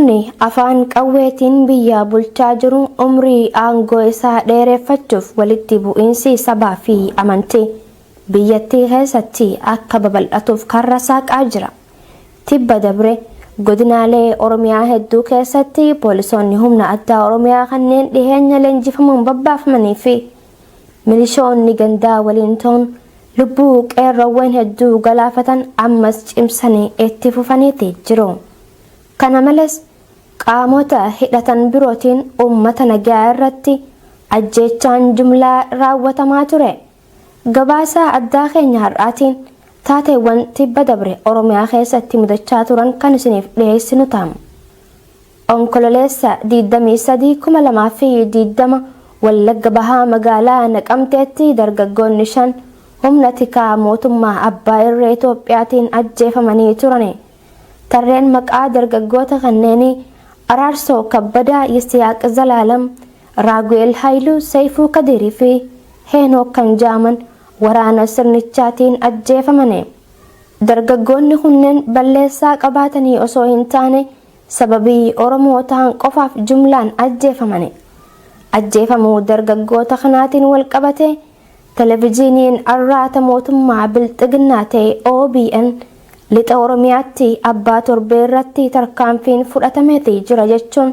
Murni afaan qawweetiin biyya bulchaa jiru umrii aangoo isaa dheereffachuuf walitti bu'iinsi sabaa fi amantii biyyattii keessatti akka babal'atuuf karra saaqaa jira. Tibba dabre godinaalee Oromiyaa hedduu keessatti poolisoonni humna addaa Oromiyaa kanneen dhiheenya leenjifamuun babbaafamanii fi milishoonni gandaa waliin ta'uun lubbuu qeerroowwan hedduu galaafatan ammas cimsanii itti fufaniiti jiru. Kana malees qaamota hidhatan birootiin uummata nagaa irratti ajjeechaan jumlaa raawwatamaa ture. Gabaasa addaa keenya har'aatiin taateewwan tibba dabre Oromiyaa keessatti mudachaa turan kan isiniif dhiyeessinu ta'a. Onkololeessa 23, 2020 Wallagga Bahaa magaalaa Naqamteetti dargaggoonni shan humna tikaa mootummaa abbaa irree Itoophiyaatiin ajjeefamanii turan. Tarreen maqaa dargaggoota kanneenii Araarsoo Kabbadaa, Yisihaaq Zalaalam, Raagu'eel Haayiluu, Seeyfuu Kadiirii fi Heenook kan jaaman waraana sirnichaatiin ajjeefamani. Dargaggoonni kunneen balleessaa qabaatanii osoo hin taane sababii Oromoo ta'an qofaaf jumlaan ajjeefamani. Ajjeefamuu dargaggoota kanaatiin wal qabate televezyiiniin arraata mootummaa Bilxiginnaa ta'e OBN lixa Oromiyaatti abbaa torbee irratti tarkaanfiin fudhatameeti jira jechuun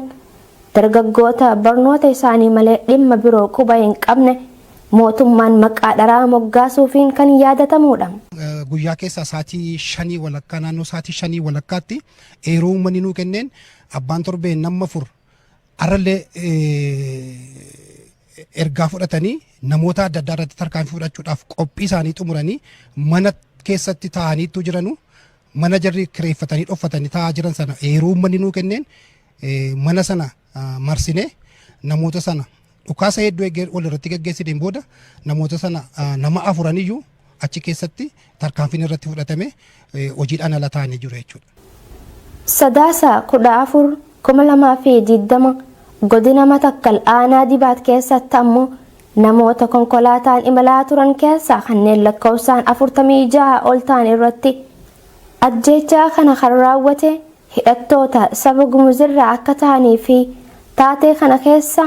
dargaggoota barnoota isaanii malee dhimma biroo quba hin qabne mootummaan maqaa dharaa moggaasuufiin kan yaadatamudha. Guyyaa keessaa sa'aatii 5:30, naannoo sa'aatii 5:30tti eeruu uummanni nuu kenneen abbaan torbee nama afur arrallee ergaa fudhatanii namoota adda addaa irratti tarkaanfii fudhachuudhaaf qophii isaanii xumuranii mana keessatti taa'aniitu jiranu, mana jarri kireeffatanii dhoffatanii taa'aa jiran sana eeruu uummanni nuu kenneen mana sana marsinee namoota sana dhukaasa hedduu wal irratti geggeessineen booda namoota sana nama afuraniyyuu achi keessatti tarkaanfiin irratti fudhatame, hojiidhaan ala ta'anii jiru jechuudha. Sadaasa 14, 2020 godina Matakkal aanaa Dibaat keessatti ammoo namoota konkolaataan imalaa turan keessaa kanneen lakkoofsaan 46 ol ta'an irratti ajjeechaa kana kan raawwate hidhattoota saba Gumuzirraa akka ta'anii fi taatee kana keessa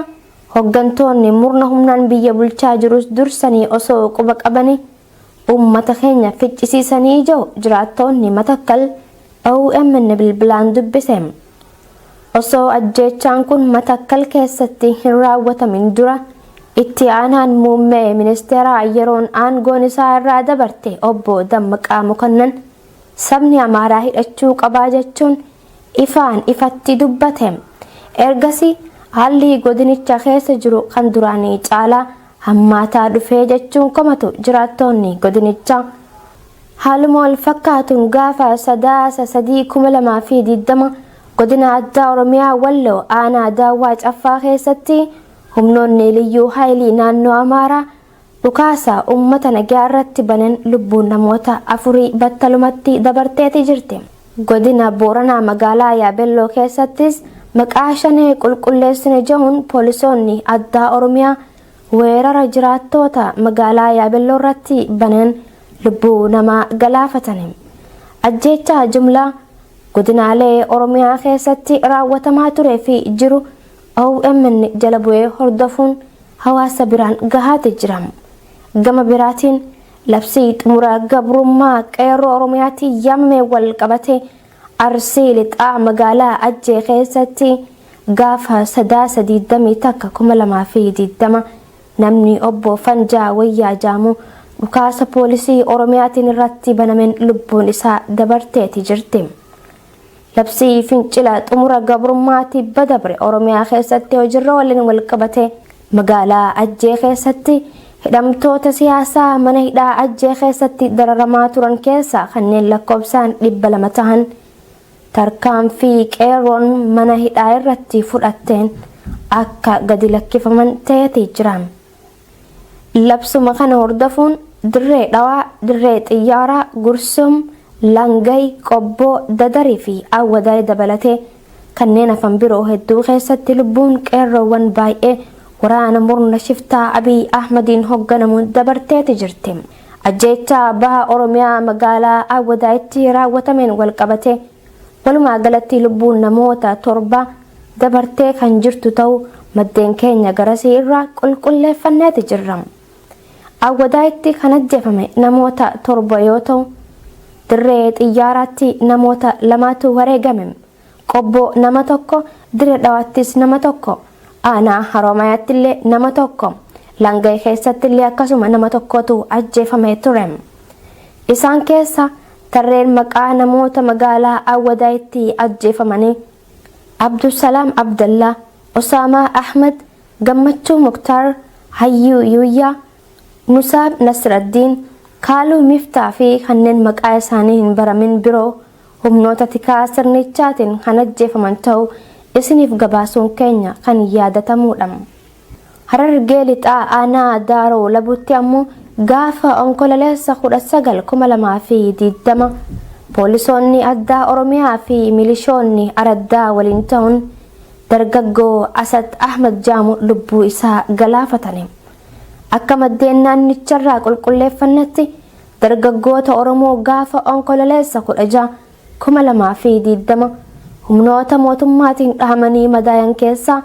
hoggantoonni murna humnaan biyya bulchaa jirus dursanii osoo quba qabanii uummata keenya ficcisiisanii jiru jiraattoonni Matakkal OMN bilbilaan dubbise. Osoo ajjeechaan kun Matakkal keessatti hin raawwatamin dura itti aanaan muummee ministeeraa yeroon aangoon isaa irraa dabarte obbo Dammaqaa Mokonnan sabni Amaaraa hidhachuu qabaa jechuun ifaan ifatti dubbate. Ergasii haalli godinicha keessa jiru kan duraanii caalaa hammaataa dhufee jechuun komatu jiraattoonni godinichaa. Haaluma wal fakkaatuun gaafa Sadaasa 3, 2020 godina addaa Oromiyaa Walloo aanaa Daawwaa Caffaa keessatti humnoonni liyyuu haayilii naannoo Amaaraa dhukaasa uummata nagaa irratti banan lubbuun namoota afurii battalumatti dabarteeti jirti. Godina Booranaa magaalaa Yaabelloo keessattis maqaa shanee qulqulleessine jehuun poolisoonni addaa Oromiyaa weerara jiraattoota magaalaa Yaabelloo irratti banan lubbuu namaa galaafatan. Ajjeechaa jumlaa godinaalee Oromiyaa keessatti raawwatamaa turee fi jiru OMN jala bu'ee hordofuun hawaasa biraan gahaate jira. Gama biraatiin labsii xumura gabrummaa qeerroo Oromiyaatti yaamame wal qabate Arsii Lixaa magaalaa Ajjee keessatti gaafa Sadaasa 21, 2020 namni obbo Fanjaa Wayyaa Jaamuu dhukaasa poolisii Oromiyaatiin irratti banameen lubbuun isaa dabarteeti jirti. Labsii fincila xumura gabrummaa tibba dabre Oromiyaa keessatti hojiirra waliin wal qabate magaalaa Ajjee keessatti hidhamtoota siyaasaa mana hidhaa Ajjee keessatti dararamaa turan keessaa kanneen lakkoofsaan 200 ta'an tarkaanfii qeerroon mana hidhaa irratti fudhatteen akka gadi lakkifaman ta'eeti jira. Labsuma kana hordofuun Dirree Dhawaa, Dirree Xiyyaaraa, Gursum, Langay, Qobboo, Dadarii fi Awwadaay dabalatee kanneen hafan biroo hedduu keessatti lubbuun qeerroowwan baay'ee waraana murna shiftaa Abiy Ahmadiin hoogganamuun dabarteeti jirti. Ajjeechaa baha Oromiyaa magaalaa Awwadaayitti raawwatameen wal qabate Walumaa galatti lubbuun namoota 7 dabartee kan jirtu ta'uu maddeen keenya garasii irraa qulqulleeffanneeti jirra. Awwadaayitti kan ajjeefame namoota 7 yoo ta'u, Dirree Xiyyaaraatti namoota 2tu wareegame. Qobboo nama 1, Dirre Dhawaattis nama 1, Aanaa Haroomayaattillee nama 1, Langay keessattillee akkasuma nama 1tu ajjeefamee ture. Isaan keessa tarreen maqaa namoota magaalaa Awwadaayitti ajjeefamanii Abdusalaam Abdallaa, Osaamaa Ahmad, Gammachuu Muktaar, Hayyuu Yuuyyaa, Musaab Nasraddiin, Kaaluu Miftaa fi kanneen maqaa isaanii hin baramin biroo humnoota tikaa sirnichaatiin kan ajjeefaman ta'uu isiniif gabaasuun keenya kan yaadatamuudha. Harargee Lixaa Aanaa Daaroo Labuutti ammoo gaafa Onkololeessa 19, 2020 poolisoonni addaa Oromiyaa fi milishoonni araddaa waliin ta'uun dargaggoo Asad Ahmad jaamu lubbuu isaa galaafatani. Akka maddeen naannicharraa qulqulleeffannetti dargaggoota Oromoo gaafa Onkololeessa 16, 2020 humnoota mootummaatiin dhahamanii madaayan keessaa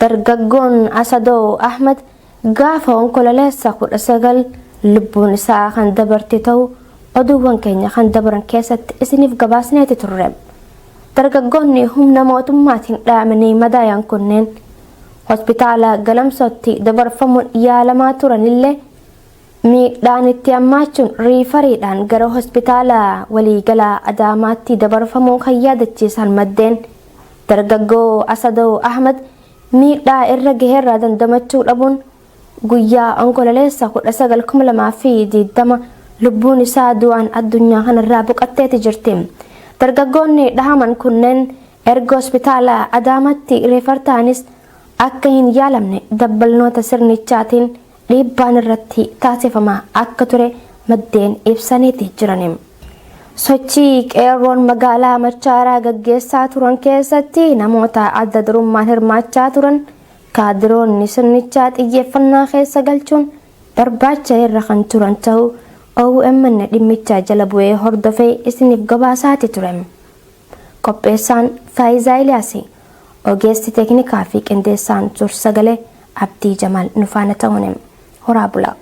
Dargaggoon Asadoo Ahmad gaafa Onkololeessa 19 lubbuun isaa kan dabarte ta'uu oduuwwan keenya kan dabran keessatti isiniif gabaasneeti turre. Dargaggoonni humna mootummaatiin dhahamanii madaayan kunneen hospitaala Galamsootti dabarfamuun yaalamaa turanillee miidhaan itti hammaachuun riifariidhaan gara hospitaala waliigalaa Adaamaatti dabarfamuu kan yaadachiisan maddeen, dargaggoo Asadoo Ahmad miidhaa irra gaherraa dandamachuu dhabuun guyyaa Onkololeessa 19,2020 lubbuun isaa du'aan addunyaa kanarraa boqatteeti jirti. Dargaggoonni dhahaman kunneen erga hospitaala Adaamaatti reefar ta'anis akka hin yaalamne dabbalnoota sirnichaatiin dhiibbaan irratti taasifamaa akka ture maddeen ibsaniiti jirani. Sochii qeerroon magaalaa Machaaraa gaggeessaa turan keessatti namoota adda durummaan hirmaachaa turan kaadiroonni sirnichaa xiyyeeffannaa keessa galchuun barbaacha irra kan turan ta'uu OMN dhimmicha jala bu'ee hordofee isiniif gabaasaati ture. Qopheessaan Faayizaa Iliyaasi, ogeessi teeknikaa fi qindeessaan suur-sagalee Abdii Jamaal nu faana ta'uun horaa bulaa.